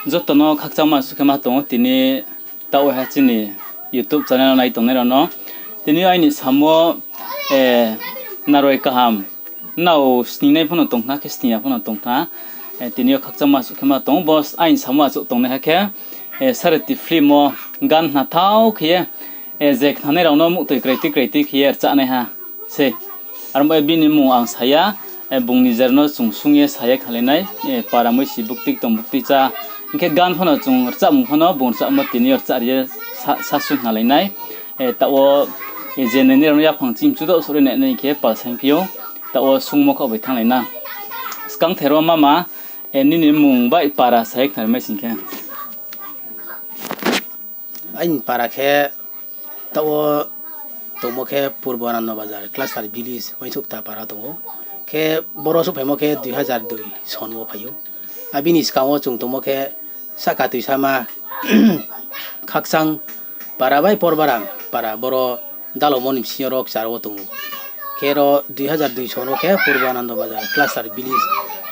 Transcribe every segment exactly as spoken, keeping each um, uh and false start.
Joto no khakchangma suh khe ma tong ou tini taoh ha chini YouTube channel no nai tongnai rao no. Tini aini samo, eh, naroi kaham. Nrao sningnai pho no tong khna khe sning ya pho no tong khna. Eh, tini yo khakchangma suh khe ma tong ou, bo aini samo achouh tongnaiha khe, eh, Sareti film wo gan khnathao khe ye, eh, je khnanai rao no muhtoi kraitui kraitui khe ye rchahnaiha sei. Aro mo bini mmung ang sa ya, eh, bung nijer no chung sung ye sa ye khnalai nai, eh, para moisi bukti tong bukti cha. Hing khe gan pho no chung rchahmung pho no bung rchahmo tini yo rchah ri ye sa, sasu khnalai nai. Eh, taoh wo, eh, je nini rao no yaphang chimchu dou souh ri nai nai khe pal saingphi ou. Taoh wo sungmo khaoh bai thannglai na. Skangther wo mama, eh, nini mmung bai para sa ye khnari mai sing khe. Aini para khe taoh wo tongmo khe Purbo Anando Bazar, Cluster Village, Uaingsouhkta para tong ou. Khe boro souhphaimo khe dui hazar dui son wo phai ou. Abini skang wo chung tongmo khe sahka tuisama khakchang para bai Porbarang para boro Dalongmo ni bsing yo ro kchar wo tong ou. Khe ro dui hazar dui son wo khe Purbo Anando Bazar, Cluster Village,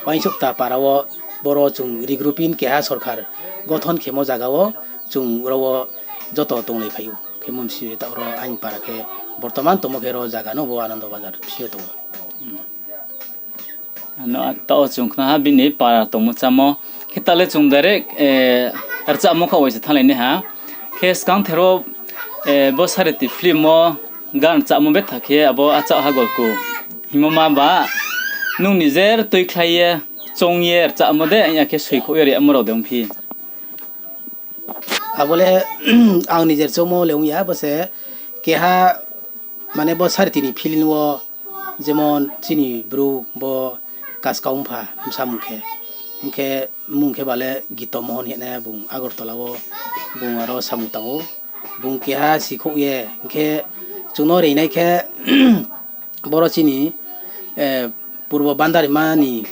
Uaingsouhkta para wo boro chung regrouping keha sorkar gothon khemo zaga wo chung ro wo joto tonglai phai ou. Khemo bsing yo taoh ro aini para khe bortoman tongmo khe ro zaga no bo Anando Bazar bsing yo tong ou. Taoh wo chung khna ha bini para tongmo chámo. Khe ta le chung direct, eh, rchahmo khaoh bai se thannglai nai ha. Khe skangther wo, eh, bo Sareti film wo gan rchahmo betha khe abo achouh ha golku hingmo ma ba nung nijer tuikhlai ye, choung ye rchahmo de, ya khe soikhouh ye rimo rao de ongphi? Abo le ang nijer choungmo le ong ya, bo se keha, mane bo Sareti ni film wo, jemon chini bru bo Kaskau Mpha bsa mung khe, hing khe mmung khe ba le Gito Mohon hing ye bung Agartala wo bung aro samung tang ou. Bung keha sikhouh ye, hing khe chung no reinai khe boro chini, eh, Purbo Bandarima ni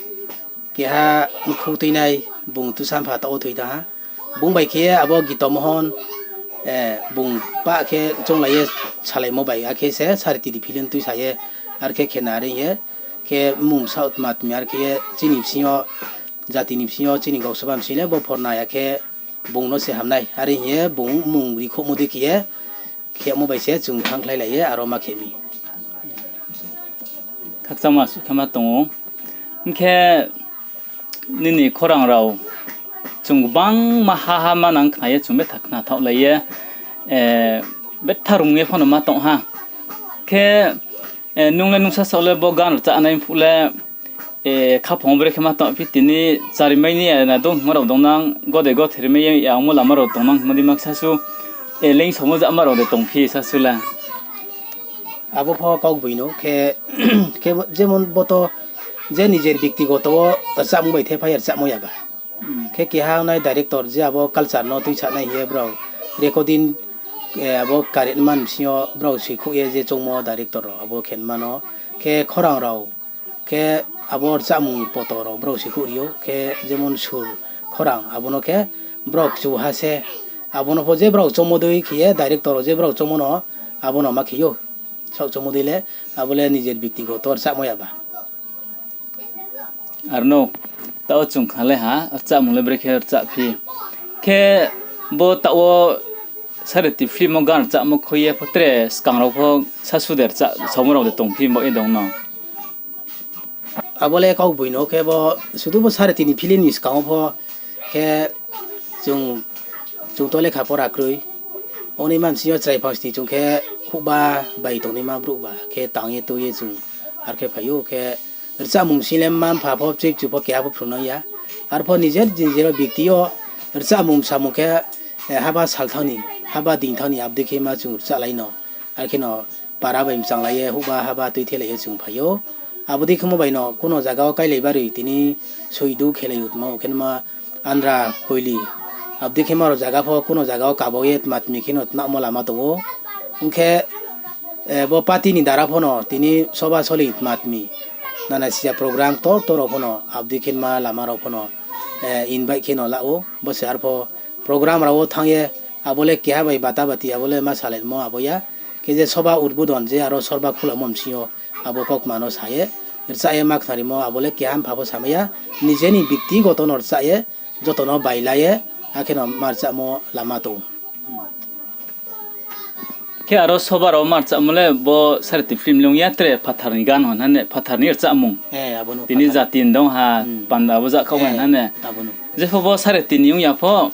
keha mkhu tuinai bung Tusa Mpha taoh wo thoi thanng ha. Bung bai khe abo Gito Mohon, eh, bung pah khe chounglai ye salaimo bai, akhe se Sareti ni film tuisa ye, are khe khena are ye, khe mmung bsaoh tma tmi are khe ye chini bsing yo, jati ni bsing yo, chini gausaba bsing le bo phorna ya khe bung no se hamnai, are hing ye bung mmung rikhouhmo dei khe ye, khemo bai se chung thanngkhlailai ye aro ma khe mi. Khakchangma suh khe ma tong ou. Hing khe nini khorang rao chung gbangma ha ha manang khna ye chung betha khnathaohlai ye, eh, betha rung ye pho no ma tong ha. Khe, eh, nung le nung sasaoh le bo gan rchahnai phuh le, eh, khaphang wo brekhe ma tong phi tini charimai ni, eh, na dong hingmo rao dongnang, gode gothe rimai ye yangmo lama rao tongnang hingmo dei ma khe sasu, eh, leingsomo jama rao de tongphi sasu la. Abo pho kaugboino khe, khe jemon bo to je nijer bektigoto wo rchahmung bai the phai ye rchahmo ya ba. Khe keha nai director je abo culture no tuisanai hing ye brao recording, eh, abo karinman bsing yo brao soikhouh ye je choungmo director rao abo khenma no. Khe khorang rao, khe abo rchahmung poto rao brao soikhouh ri ou, khe jemon sur khorang abo no khe brao kchuha se, abo no pho je brao choungmo dei khe ye director rao je brao choungmo no, abo no ma khe ou. Saoh choungmo dei le, abo le nijer bektigoto rchahmo ya ba. Aro no, taoh wo chung khnalai ha, rchahmung le brekhe rchahphi. Khe bo taoh wo Sareti film wo gan rchahmo khui ye pho tre skang rao pho sasu de rchah saomo rao de tongphi bo ye dong no. Abo le kaugboino khe bo sudu bo Sareti ni film ni skang wo pho khe chung, chung to lekha pora kroi. Oni mansi yo chrai phangsni chung khe khouhba bai tongnaima brouh ba khe tang ye tui ye chung ar khe phai ou khe rchahmung sing le mma mpha pho bchoi bchu pho keha pho phrungnang ya. Arpho nijer nijer o bekti yo rchahmung samung khe, eh, haba salthang ni, haba dingthang ni abdei khe ma chung rchahlai no. Ar khe no para bai mchanglai ye, houhba haba tuithelai ye chung phai ou. Abo dei khemo bai no kuno zaga wo kailai baroi tini soidu khelai utma, khe ma andra koili. Abdei khe ma ro zaga pho kuno zaga wo kabo ye tma tmi khe no tnamo lama tong ou. Ong khe, eh, bo party ni dara pho no tini soba soli tma tmi nana siya program ktor ktor rao pho no abdei khe ma lama rao pho no, eh, invite khe no la ou. Bo se arpho program rao wo thanng ye, abo le keha bai bata bati, abo le ma salaimo abo ya. Khe je soba udbodon je aro sorba khulamo bsing yo abo kautma no sa ye, rchah ye ma khnarimo abo le keha mpha pho samai ya, nije ni bektigoto no rchah ye, joto no bailai ye, akhe no ma rchahmo lama tong ou. Khe aro soba rao ma rchahmo le bo Sareti film le ong ya, tre phathar ni gan hon ha ne, phathar ni rchahmung. Tini jati ni dong ha, panda abo jakhaoh ha ne. Jepho bo Sareti ni ong ya pho,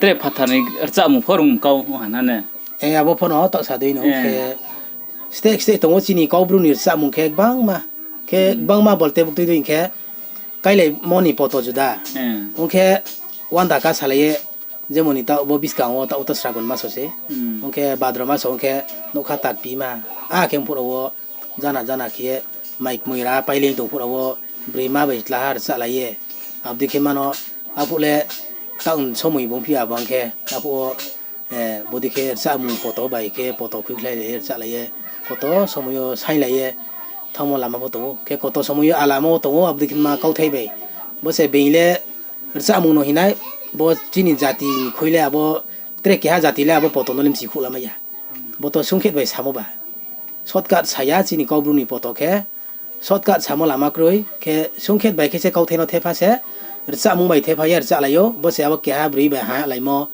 tre phathar ni rchahmung pho rung kau ha na ne. Abo pho no taoh sa dei no khe, steh steh tong ou chini Kaubru ni rchahmung khe gbangma. Khe gbangma bolte buktui dei khe, káilaimo ni poto juda. Ong khe wanda ka salai ye, jemon ni taoh bo buskang wo taoh wo to Sragon maso se. Ong khe Bhadra maso ong khe nougkha takpima. Akhe ongphuh rao wo jana jana khe ye mai kmoira paileing tong phuh rao wo broima bai tlaha rchahlai ye. Abo dei khe mano, arphuh le taoh somoi bung phi ya bang khe, arphuh wo, bodei khe rchahmung poto bai khe poto khuikhlailai ye rchahlai ye, koto somoi yo sainglai ye thanngmo lama pho tong ou, khe koto somoi yo alamo tong ou, abo dei khe ma kauthai bai. Bo se being le rchahmung no hinai, bo chini jati ni khui le abo tre keha jati le abo poto no le mchikhouh lamai ya. Bo to sungkhet bai samo ba. Shortcut sa ya chini Kaubru ni poto khe, shortcut samo lama kroi, khe sungkhet bai khe se kauthai no thepha se, rchahmung bai thepha ye rchahlai ou, bo se abo keha broi bai halaimo,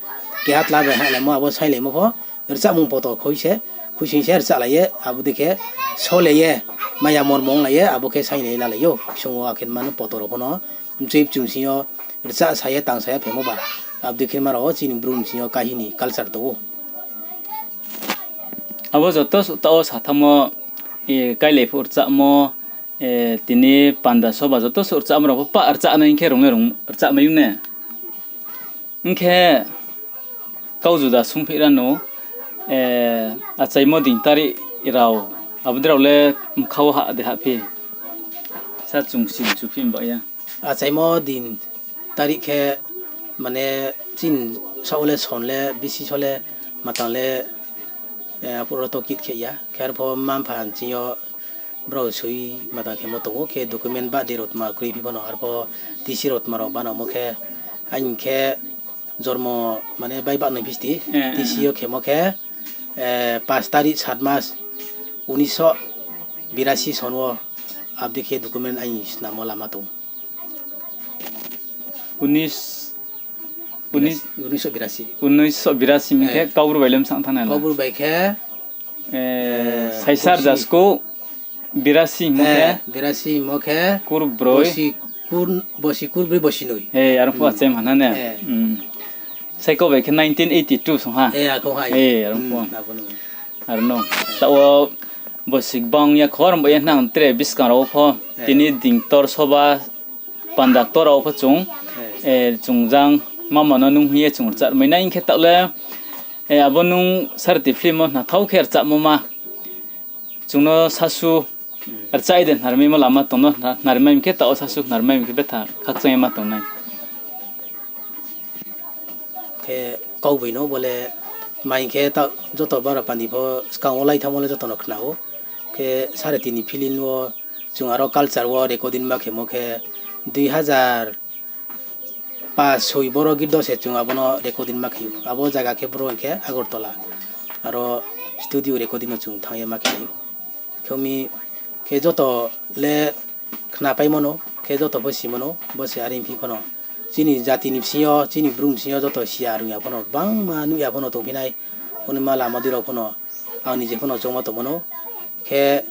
keha tla bai halaimo, abo sainglaimo pho, rchahmung poto khui se, khuisoing se rchahlai ye, abo dei khe sole ye, maya mormo onglai ye, abo khe sainglai lalai ou, sung wo akhe mano poto rao pho no, mchui mchung sing yo, rchah sa ye tang sa ye phemo ba, abo dei khe ma rao wo chini Bru ni sing yo kahini culture tong ou. Abo joto suh taoh wo sa thanngmo, káilai phuh rchahmo, tini panda soba joto suh rchahmo rao pho pah rchahnai hing khe rung le rung rchahmai ou ne. Hing khe kau juda sungphi ra no, achaimo din tarikh rao, abo dei rao le mkha wo hah de hahphi? Sa chung si mchuphi mba ya. Achaimo din tarikh khe, mane, chini saoh wo le son le bisi so le matang le, arphuh rao to kit khe ya. Khe arpho mma-mpha nching yo brao soi matang khemo tong ou, khe document bah dei rao tma kroi phi pho no, arpho T C rao tma rao banamo khe, aini khe jormo, mane, bai bah noi phisti, T C yo khemo khe, পাঁচ তারিখ সাত মাস উনিশশো বিরাশি son wo, abo dei khe document aini snammo lama tong ou. উনিশ, উনিশ, উনিশশো বিরাশি. উনিশশো বিরাশি hing khe Kaubru bai le bsang thanng nai la? Kaubru bai khe, saisa rza sku birasi hingmo khe, birasi hingmo khe, kurbroi, bosi kur-, bosi kurbroi, bosi noi. Aro phuh achai ma na ne. Saikau bai khe nineteen eighty two song ha. Aro phuh. Aro no. Taoh wo bosi gbang ya khor bo ye nang tre buskang rao pho. Tini dingtor soba panda ktor rao pho chung, chung jang mama no nung hing ye chung rchah mai nai hing khe taoh le, abo nung Sareti film wo khnathao khe rchahmo ma. Chung no sasu rchah de khnarmaimo lama tong no, khna-, khnarmai khe taoh wo sasu khnarmai khe betha khakchang ye ma tong nai. Khe kaugboino bo le mai khe taoh joto bara pandi pho skang wo lai thanngmo le joto no khna ou. Khe Sareti ni film wo chung aro culture wo recording ma khemo khe dui hazar pas soi boro girdo se chung abo no recording ma khe ou. Abo zaga khe boro hing khe Agartala. Aro studio recording no chung thanng ye ma khe ou. Khe mi khe joto le khnapaimo no, khe joto pho simo no, bo se are phi pho no. Chini jati ni bsing yo, chini Bru ni bsing yo joto si ya rung ya pho no, bangma nuh ya pho no tongphi nai, onima lama dei rao pho no, ang nije pho no choungmo tongmo no. Khe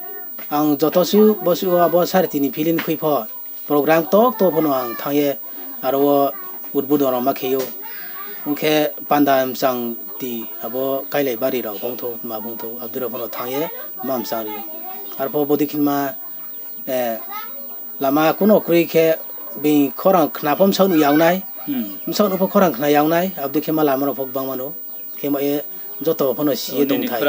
ang joto suh, bo suh wo abo Sareti ni film khui pho, program kto kto pho no ang thanng ye, aro wo udbodon rao ma khe ou. Ong khe panda mchang ti, abo kailai bari rao phungthou, ma phungthou, abo dei rao pho no thanng ye, ma mchang ri ou. Arpho bodei khe ma, lama kuno kroi khe, being khorang khna pho bsaoh nuh ya ong nai, bsaoh nuh pho khorang khna ya ong nai, abo dei khe ma lama rao pho gbangma no. Khe ma ye joto pho no si ye tongthai.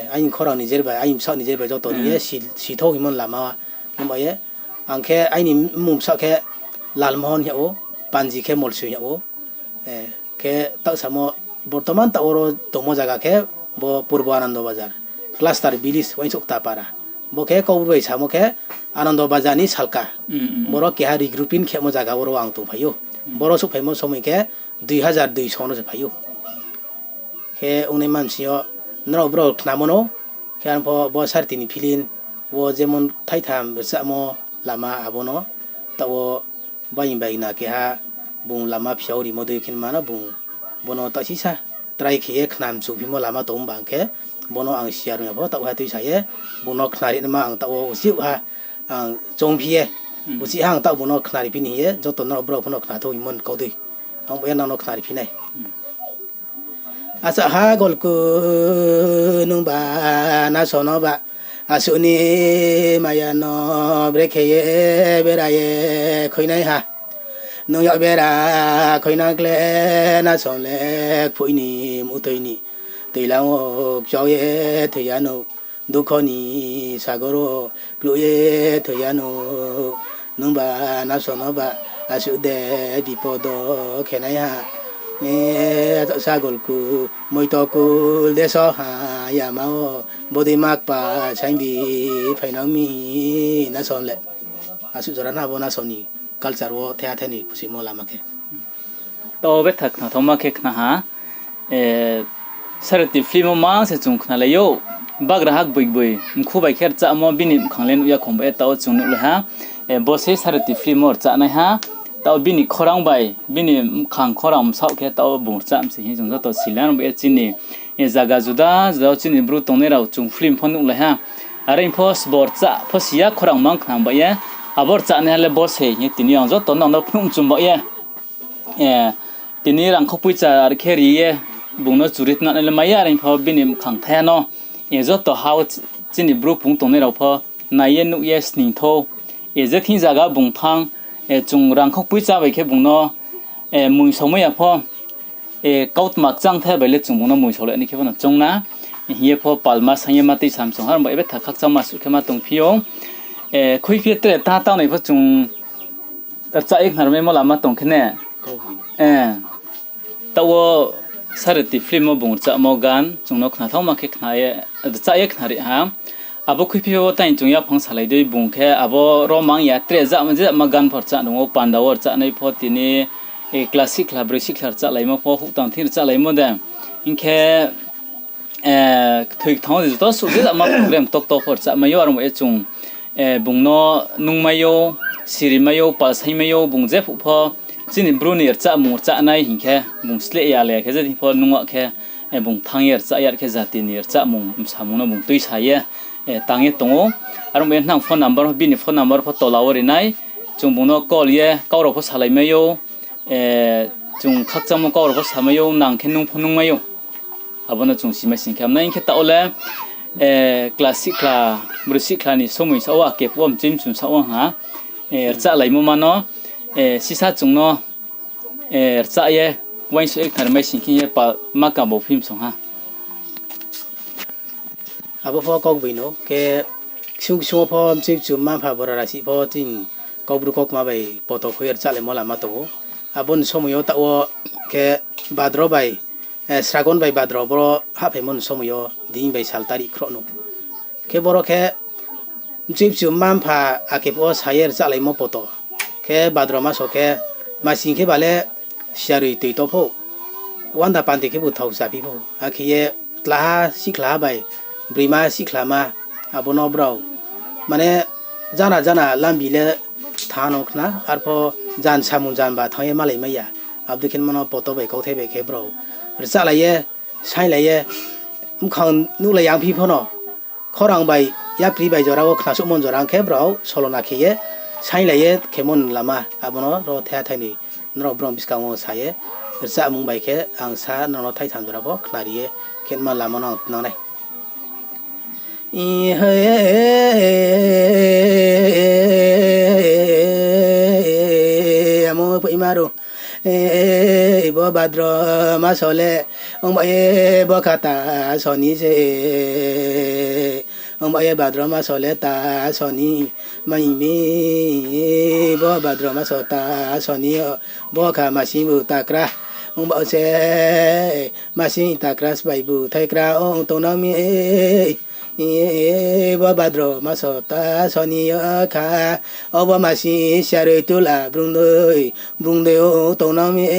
Aini khorang ni jer bai, aini bsaoh ni jer bai joto ni ye si, sithou hingmo lama. Khe ma ye, ang khe aini mmung bsaoh khe Lalmohon hing yag ou, panji khe Molsoi hing yag ou. Khe taoh samo bortoman taoh oro tongmo zaga khe bo Purbo Anando Bazar, cluster village, uaingsouh Kta para. Bo khe Kaubru bai samo khe Anando Bazar ni salka. Boro keha regrouping khemo zaga oro ang tongphai ou. Boro souhphaimo somoi khe dui hazar dui song no se phai ou. Khe ongnai mamsing yo nrao brao khnamo no, khe arpho bo Sareti ni film wo jemon thaitham rchahmo lama abo no, taoh wo bai bai na keha Bung lama phiao rimo dei khe ma no bung, bo no taoh sisa try khe ye khna mchu phimo lama tong bang khe, bo no ang siya rung ya pho taoh ha tuisa ye, bung no khna ri naima ang taoh wo uchih ha, ang choungphi ye, uchih ha ang taoh bung no khna ri phi ni hing ye, joto nrao brao pho no khna thou hingmo ni kau dei. Ang bo ye nang no khna ri phi nai. Asa ha Golku, nungba naso no ba, asuh ni maya no brekhe ye bera ye khuinaiha. Nung yag bera khuinang khle naso le kphuh ni muhtoi ni toilang wo kchao ye thoi ya nou. Dukho ni sagor wo kluh ye thoi ya nou. Nungba naso no ba asuh de bipodo khenaiha. Sagolku, moitokul deso ha yama wo, bodei ma kpa saing di phainang mi naso le. Asuh jora na bo naso ni culture wo thaiha thai ni khusoimo lama khe. Taoh betha khna thaoma khe khna ha. Sareti film wo mang se chung khnalai ou. Bagraha gboi gboi mkhu bai khe rchahmo bini mkhang le nuh ya khong ba ye taoh chung nuhlai ha. Bo se Sareti film wo rchahnaiha. Taoh bini khorang bai, bini mkhang khorang bsaoh khe taoh bung rchah mi se hing chung joto silai bai ye chini zaga juda juda wo chini Bru tongnai rao chung film pho nuhlai ha. Are pho sbo rchah pho si ya khorang mang khna ba ye. Abo rchahnaiha le bo se hing ye tini ang joto nang no phnuh mchum ba ye. Tini rangkhou poicha are khe ri ye bung no churi tnanai le mai ya, are pho bini mkhang thaiha no joto ha wo chini Bru pung tongnai rao pho nai ye nuh ye sning thou. Je thing zaga bung thanng, chung rangkhou poicha bai khe bung no muisaomai ya pho, kautma kchangthai bai le chung bung no muisao le ni khe pho no choung na hing ye pho palma saing ye ma tui samsong ha, abo bai betha khakchangma suh khe ma tongphi ou. Khuiphi ye tre ta taonai pho chung rchah ye khnarmaimo lama tong khe ne. Taoh wo Sareti film wo bung rchahmo gan chung no khna thaoma khe khna ye, rchah ye khnari ha. Abo khuiphi wo tai chung yaphang salai dei bung khe abo ro mang ya tre jama je jama gan pho rchah nung ou, panda wo rchahnai pho tini, class six khla broi six khla rchahlaimo pho houhtang thing rchahlaimo de. Hing khe kthoi kthang wo de joto suh je jama program tokto pho rchahmai ou, aro mo ye chung bung no nungmai ou, sirimai ou, palsaingmai ou, bung jephuh pho chini Bru ni rchahmung rchahnai hing khe bung sleh ya le khe je thing pho nung ya khe, bung thanng ye rchah ya khe jati ni rchahmung bsamung no bung tuisa ye tang ye tong ou. Aro mo ye nang phone number, bini phone number pho tola wo ri nai, chung bung no call ye kau rao pho salaimai ou, chung khakchangmo kau rao pho samai ou, nang khe nung pho nungmai ou. Abo no chung simai sing khe hamnai hing khe taoh wo le, class six khla, broi six khla ni somoi sa wo ake phuh wo mchoi mchum sa wo ha, rchahlaimo ma no, sisa chung no rchah ye uaingsouh ye khnarmai sing khe ye pa ma kabo film song ha. Abo pho kau gboi no khe, ksung ksung wo pho mchoi mchum mma mpha bora rasi pho chini Kaubru kaukma bai poto khui ye rchahlaimo lama tong ou. Abo ni somoi yo taoh wo khe Badro bai, Sragon bai Badro boro hahphaimo ni somoi yo dini bai sal tarik khroh nou. Khe boro khe mchoi mchum mma mpha ake phuh wo sa ye rchahlaimo poto. Khe Badro maso khe masing khe ba le siaroi toi to pho, wanda panti khebu thao saphi pho. Akhe ye tlaha sikhla bai, broima sikhlama, abo no brao mane jana jana lambi le thanng no khna, arpho jan samung jan ba thanng ye malai mai ya. Abo dei khe mano poto bai kauthai bai khe brao rchahlai ye, sainglai ye, mkhang nuhlai yangphi pho no, khorang bai yapri bai jora wo khnasuhmo jora ong khe brao solona khe ye, sainglai ye khemo ni lama, abo no ro thaiha thai ni nrao brao buskang wo sa ye, rchahmung bai khe ang sa nrao no thaitham jora pho khnari ye, khe ma lama no ang tnang nai. Amo poima ro, bo Badro maso le, ong ba ye bo kha ta soni se, ong ba ye Badro maso le ta soni, mai mi, bo Badro maso ta soni, bo kha masing bu takra, ong ba se, masing takra sbai bu thaikra ong tongnang mi, bo Badro maso ta soni yo kha, obo masing siaroi tula brungdoi, brungdoi ong tongnang mi,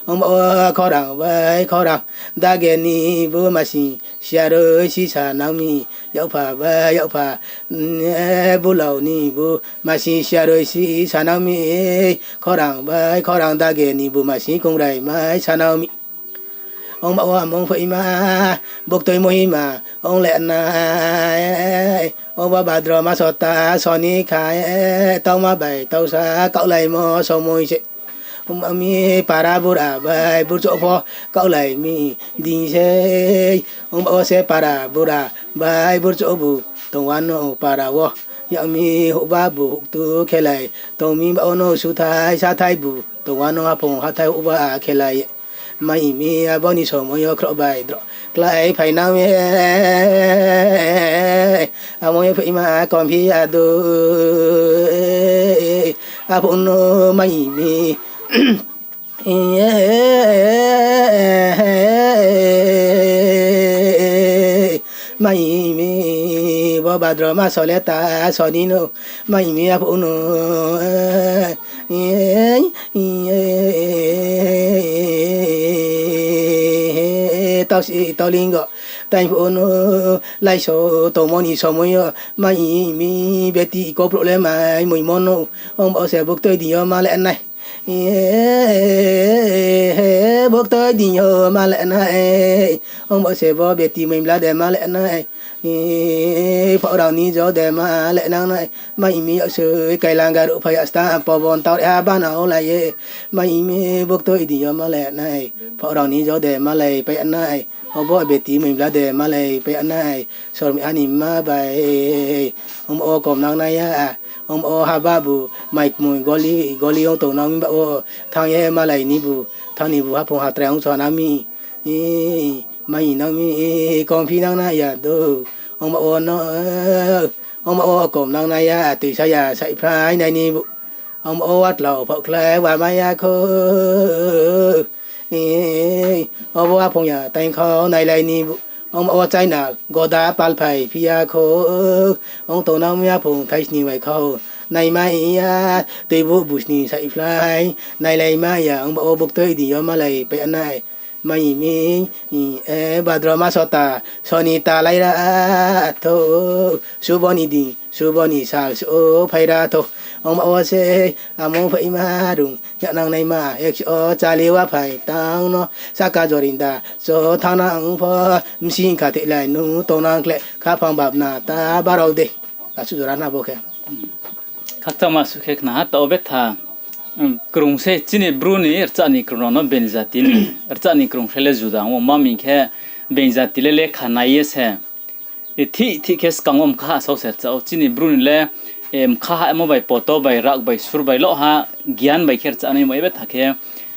Ongba wo khorang bai khorang dage ni bu masing siaroi si sa nang mi, yakpha bai yakpha, mm, eh, bulao ni bu masing siaroi si sa nang mi, khorang bai khorang dage ni bu masing kongrai mai sa nang mi. Ongba wo amung phoima, buktui muhima ong le nai. Ongba bhadro maso ta soni kha, eh, tauma bai tausa kaohlaimo somoi se. Ongba mi para bura bai burchouh pho kaohlai mi dei sei. Ongba wo se para bura bai burchouh bu tong wano para wo. Yak mi houhba bu houhtu khelai tong mi, ba wo no suthai sathai bu tong wano haphung hathai houhba khelai. Mai mi abo ni somoi yo khrouh bai droh klái phainang mi. Amo ye phaima komphi ado. Aphuh no mai mi. Mai mi bo bhadro maso le ta soni no. Mai mi aphuh no. Tausi tauling go. Tai phuh no laiso tongmo ni somoi yo. Mai mi beti kopruh le mai moimo no. Ongba wo se buktui dei yo ma le nai. Buktui dei yo ma le nai. Ongba wo se bo beti moimla de ma le nai. Phaorang ni jo de ma le nang nai. Mai mi yaksui kailang garuh phai ya sta pobon tau ha bana o lai ye. Mai mi buktui dei yo ma le nai. Phaorang ni jo de malai pai ya nai. Obo beti moimla de malai pai ya nai. Sormi ani ma bai. Ongba wo kom nang nai ya. Ongba wo haba bu mai kmui goli goli ong tong nang ba wo. Thanng ye malai ni bu. Thanng ni bu haphung hatrai ong sa nang mi. Mai nang mi, komphi nang nai ya do. Ongba wo no, ongba wo kom nang nai ya, tuisa ya saihphrai nai ni bu. Ongba wo watlau phaohkhlai wa mai ya kho. Obo aphung ya taingkhau nailai ni bu. Ongba wo chaina goda palphai phi ya kho. Ong tong nang mi aphung thaisni bai khau. Naimai ya, tuibu busni saihphlai. Nailai mai ya, ongba wo buktui dei yo malai pai ya nai. Mai mi, bhadro maso ta, soni ta lai ra thou, subo ni dei, subo ni sal so phai ra thou. Ongba wo se, amung phaima rung, yagnang naima, ekso chali wa phai tang no, saka jorinda, so thanng nang pho, bsing kha thei lai nu, tongnang khle, khaphang bapna ta barao de. Asuh jora na bo khe. Khakchangma suh khe khna ha, taoh betha, krung se chini Bru ni rchah ni krung rao no bini jati ni rchah ni krung se le juda ong ou, ma mi khe bini jati le lekha nai ye se, thih thih khe skang wo mkha ha sao se rchah ou. Chini Bru ni le, mkha ha amo bai poto bai rak bai sur bai loh ha, gian bai khe rchah nai mo ye betha khe,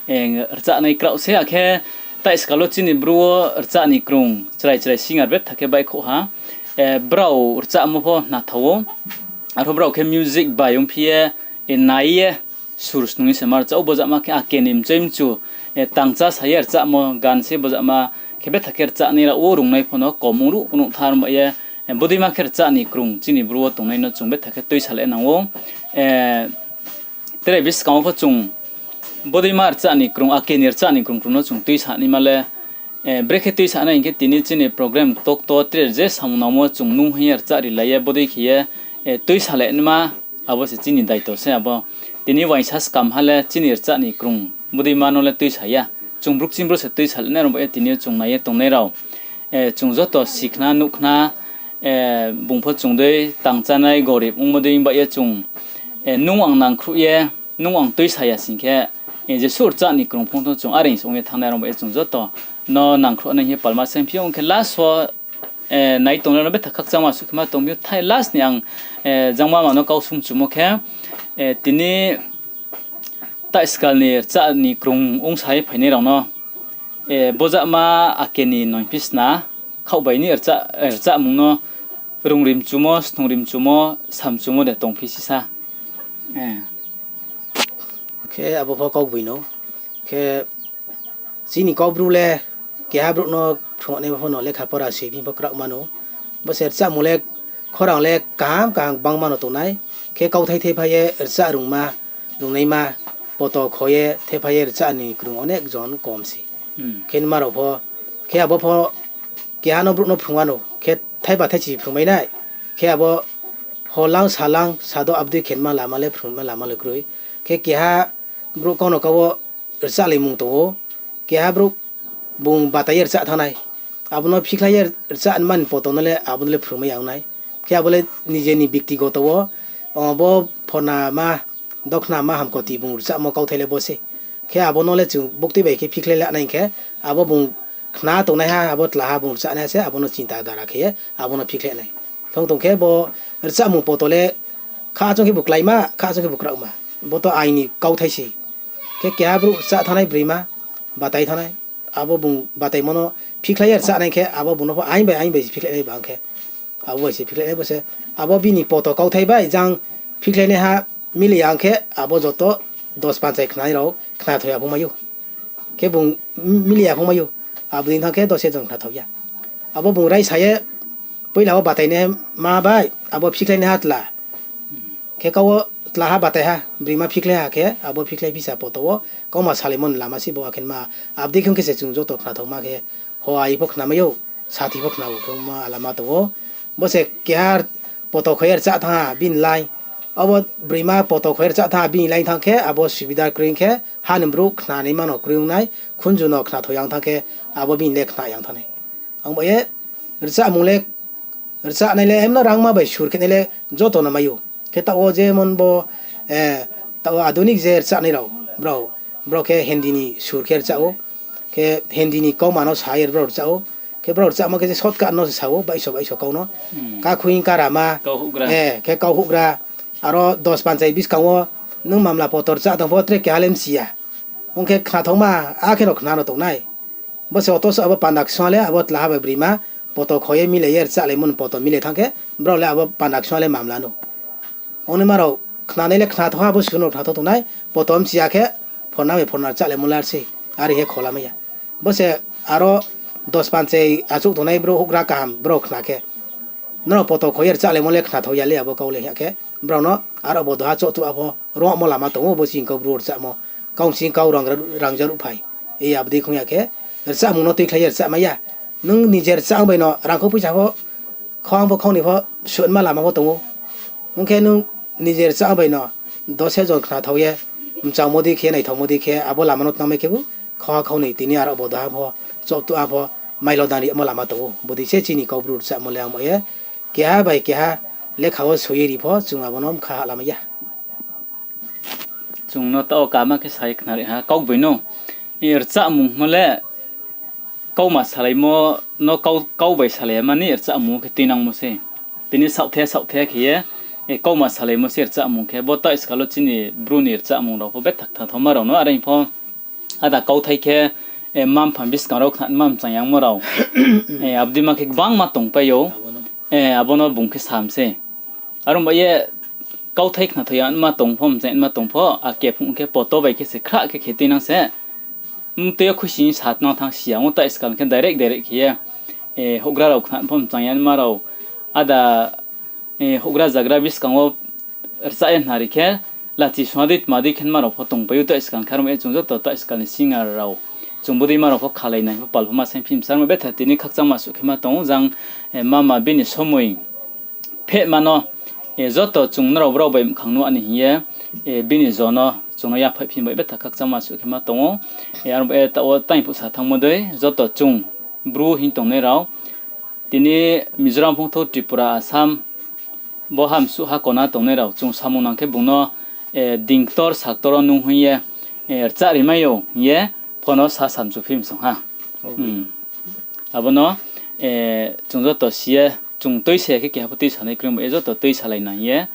rchah nai kraoh se, akhe taihskal wo chini Bru wo rchah ni krung chrai chrai singer betha khe baihkhouh ha, brao rchahmo pho hna thao ou. Arpho brao khe music bai ongphi ye, nai ye, sur snung ye se ma rchah ou, bo jama khe ake ni mchoi mchu, tangcha sa ye rchahmo gan se bo jama khe betha khe rchah nai rao ou, rungnai pho no kom ong ruh nuh tha ro ba ye, bodeima khe rchah ni krung chini Bru wo tongnai no chung betha khe tuisa le nang ou. Tre buskang wo pho chung bodeima rchah ni krung, ake ni rchah ni krung krung no chung tuisa naima le, brekhe tuisa nai hing khe tini chini program tokto tre je samung nangmo chung nung hing ye rchah rilai ye bodei khe ye, tuisa le naima, abo se chini daito se abo. Tini uaingsa skam ha le chini rchah ni krung bodeima no le tuisa ya. Chung bru kching bru se tuisa le nai rao ba ye tini yo chung nai ye tongnai rao. Chung joto sikhna nuhkhna, bung pho chung dei tangchanai gorib ongmo dei ba ye chung, nung ang nangkhruh ye, nung ang tuisa ya sing khe, jesuh rchah ni krung phung thou chung areing se ong ye thanngnai rao ba ye chung joto no nangkhruh nai hing ye palma saingphi ou. Ong khe last wo, nai tongnai rao no betha khakchangma suh khe ma tongphi ou thai last ni ang, jangma ma no kau sumchumo khe, tini taihskal ni rchah ni krung ongsa ye phainai rao no, bo jama ake ni noingphi sna, khaoh bai ni rchahmung no rung ri mchumo, snung ri mchumo, sa mchumo de tongphi sisa. Khe abo pho Kauboi no. Khe chini Kaubru le keha brouh no phrungnai pho no lekha pora siphi pho kraoh mano. Bo se rchahmung le khorang le kaham kaham gbangma no tongnai. Khe kauthai thai phai ye rchah rungma, rungnaima, poto kho ye, thephai ye rchah ni krung onek jon kom se. Khe nma rao pho, khe abo pho keha no brouh no phrung ano, khe thaiba thaichi phrungmai nai. Khe abo holang salang sado abdei khe nma lama le phrungma lama le kroi. Khe keha brouh kau no kau wo rchah laimung tong ou. Keha brouh bung batai ye rchah thanng nai. Abo no phikhlai ye rchah mani poto no le abo no le phrungmai ya ong nai. Khe abo le nije ni bektigoto wo, o, bo phorna ma, dokhna ma hamkoti bung rchahmo kauthai le bo se. Khe abo no le chung buktui bai khe phikhlai la nai khe, abo bung khna tongnaiha, abo tlaha bung rchahnaiha se abo no chinta dara khe ye abo no phikhlai nai. Thong tong khe bo rchahmung poto le kha achong khe bo kláima, kha achong khe bo kraohma. Bo to aini kauthai se. Khe keha brouh rchah thanngnai broima, batai thanngnai. Abo bung bataimo no phikhlai ye rchahnai khe, abo bung no pho aing bai aing bai se phikhlai nai ba ong khe. Abo bai se phikhlai nai bo se. Abo bini poto kauthai bai jang phikhlainaiha mili ya ong khe, abo joto dos panchai khnanai rao khnathao ya phungmai ou. Khe bung mili ya phungmai ou. Abo dei thanng khe dose jon khnathao ya. Abo bung raisa ye poila wo batainai ma bai, abo phikhlainaiha tla. Khe kau wo tlaha bataiha, broima phikhlai ha khe, abo phikhlai phisa poto wo, kauma salaimo ni lama se bo akhe nma, abo dei khe ong khe se chung joto khnathaoma khe, ho ai pho khnamai ou, sathi pho khna ou, khe ma alama tong ou. Bo se keha poto kho ye rchah thanng ha, bini line. Abo broima poto kho ye rchah thanng ha, bini line thanng khe, abo subida kroi khe, ha ni brouh khnanaima no kroi ong nai, khunju no khnathao ya ong thanng khe, abo bini le khna ya ong thanng nai. Ang bo ye rchahmung le, rchahnai le emno rangma bai sur khe nai le joto no mai ou. Khe taoh wo jemon bo, taoh wo adunik je rchahnai rao, brao, brao khe Hindi ni sur khe rchah ou. Khe Hindi ni kauma no sa ye brao rchah ou. Khe brao rchahmo khe je shortcut no se sa ou, baiso baiso kau no. Kakhuing karama, khe kau houhgra. Aro dos panchai buskang wo nung mamla poto rchah tong pho tre keha le msi ya. Ong khe khnathaoma, akhe no khna no tong nai. Bo se oto se abo panda ksuha le abo tlaha bai broima, poto kho ye mile ye rchahlaimo ni poto mile thanng khe, brao le abo panda ksuha le mamla no. Ong ni ma rao khnanai le khnathao ha, bo sur no khnathao tong nai, poto msi ya khe, phorna bai phorna rchahlaimo lar se, are he kholamai ya. Bo se aro dos panchai achouh tongnai brouh houhgra kaham brao khna khe, nrao poto kho ye rchahlaimo le khnathao ya le abo kau le hing ya khe, brao no aro bo doha chohtuh a pho, romo lama tong ou, bo chini kau bru rchahmo, kau msing kau rang, rangjaruh phai. E abo dei khong ya khe, rchahmung no tuikhlai ye rchahmai ya. Nung nije rchah bai no rangkhou poisa pho, khong pho khong ni pho, suhma lama pho tong ou. Ong khe nung nije rchah bai no, dose jon khnathao ye, mchangmo dei khe, naithaomo dei khe, abo lama no tnangmai khebu, khong ha khong ni tini aro bo doha pho, chohtuh a pho, mailo dan rimo lama tong ou. Bodei se chini kau bru rchahmo le amo ye, keha bai keha lekha wo soi ye ri pho, chung abo no mkha ha lamai ya. Chung no taoh kama khe sa ye khnari ha, kaugboino. Rchahmung mo le, kauma salaimo no kau, kau bai salai mani rchahmung khe tuinangmo se. Tini saohthe, saohthe khe ye, kauma salaimo se rchahmung khe. Bo taoh skal wo chini bru ni rchahmung rao pho betha kthathaoma rao no, are pho ada kauthai khe, mma-mpha buskang rao khna ma mchang yangmo rao. Abo dei ma khe gbangma tongpai ou. Abo no bung khe sam se. Are ong ba ye kauthai khnathao ya ma tong pho, mchang ma tong pho, ake phung khe poto bai khe se khrah khe khe tuinang se. Mtui yo khuisi sa tnang thanng si ya, ong taoh skal khe direct direct khe ye, houhgra rao khna pho mchang ya ma rao, ada, houhgra zagra buskang wo rchah ye hnari khe, lachi sung dei tma dei khe ma rao pho tongpai ou taoh skal khe, are ong ba ye chung joto taoh skal ni singer rao, chung bodei ma rao pho khalai nai pho pal pho ma saing phim sa, are ong ba ye betha tini khakchangma suh khe ma tong ou, jang, mama bini somoi phehma no, joto chung nrao brao bai mkhang nuh ni hing ye, bini jo no chung no yaphaih phim bai betha khakchangma suh khe ma tong ou. Are ong ba ye taoh wo tang phuh sa thanngmo dei, joto chung bru hing tongnai rao, tini Mizoram phung thou, Tripura, Assam, bo hamsuh ha kona tongnai rao, chung samung nang khe bung no, dingktor saktor wo nung hing ye, rchah rimai ou hing ye, pho no sa samchu phim song ha. Abo no, chung joto si ye, chung tuisa ya khe keha pho tuisanai kroi ba ye joto tuisalai nang ye,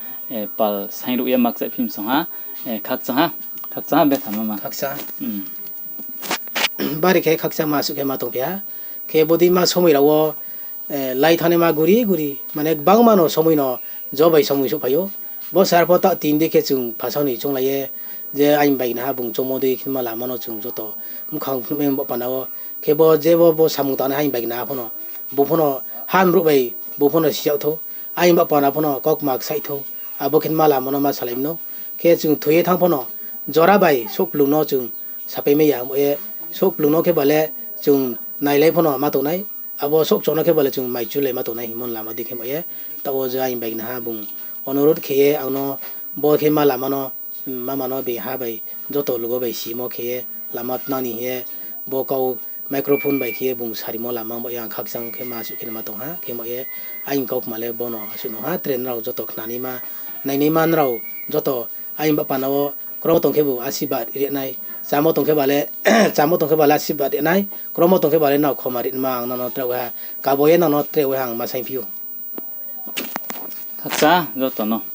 pal saingruh ye makchaih phim song ha, khakchang ha, khakchang ha betha mama. Bari khe khakchangma suh khe ma tongphi ha. Khe bodei ma somoi rao wo, lai thanngnaima guri guri, mane gbangma no somoi no jo bai somoi souhphai ou. Bo sar pho taoh tin dei khe chung phasao ni chounglai ye, je aini bai gnaha bung choungmo dei khe ma lama no chung joto mkhang phnuhmai bo panda wo. Khe bo je bo, bo samung tangnai aini bai gnaha pho no, bung pho no, han brouh bai bung pho no si yag thou, aini ba panda pho no kaukma ksaih thou, abo khe ma lama no ma salai mano. Khe chung thoi ye thanng pho no, Jora bai souhkplung no chung sapai mai ya, abo ye souhkplung no khe ba le chung nailai pho no ma tong nai, abo souhkchouh no khe ba le chung mai chulai ma tong nai hingmo lama di khe ma ye, taoh wo je aini bai naha bung onurodh khe ye ang no bo khe ma lama no, mama no being ha bai joto lugo bai simo khe ye lama tnang ni hing ye bo kau microphone bai khe ye bung sarimo lama bo ye ang khakchang khe ma asuh khe no ma tong ha, khe ma ye aini kaukma le bo no asuh no ha, tre nrao joto khnanaima, nainaima nrao joto aini bahpa no wo kromo tong khebu asirbad ri nai, chamo tong khe ba le, chamo tong khe ba le asirbad ri nai, kromo tong khe ba le nrao khoma ri ma ang nrao no tre ha, kabo ye nrao no tre ha ang ma saingphi ou. Khakchang joto no.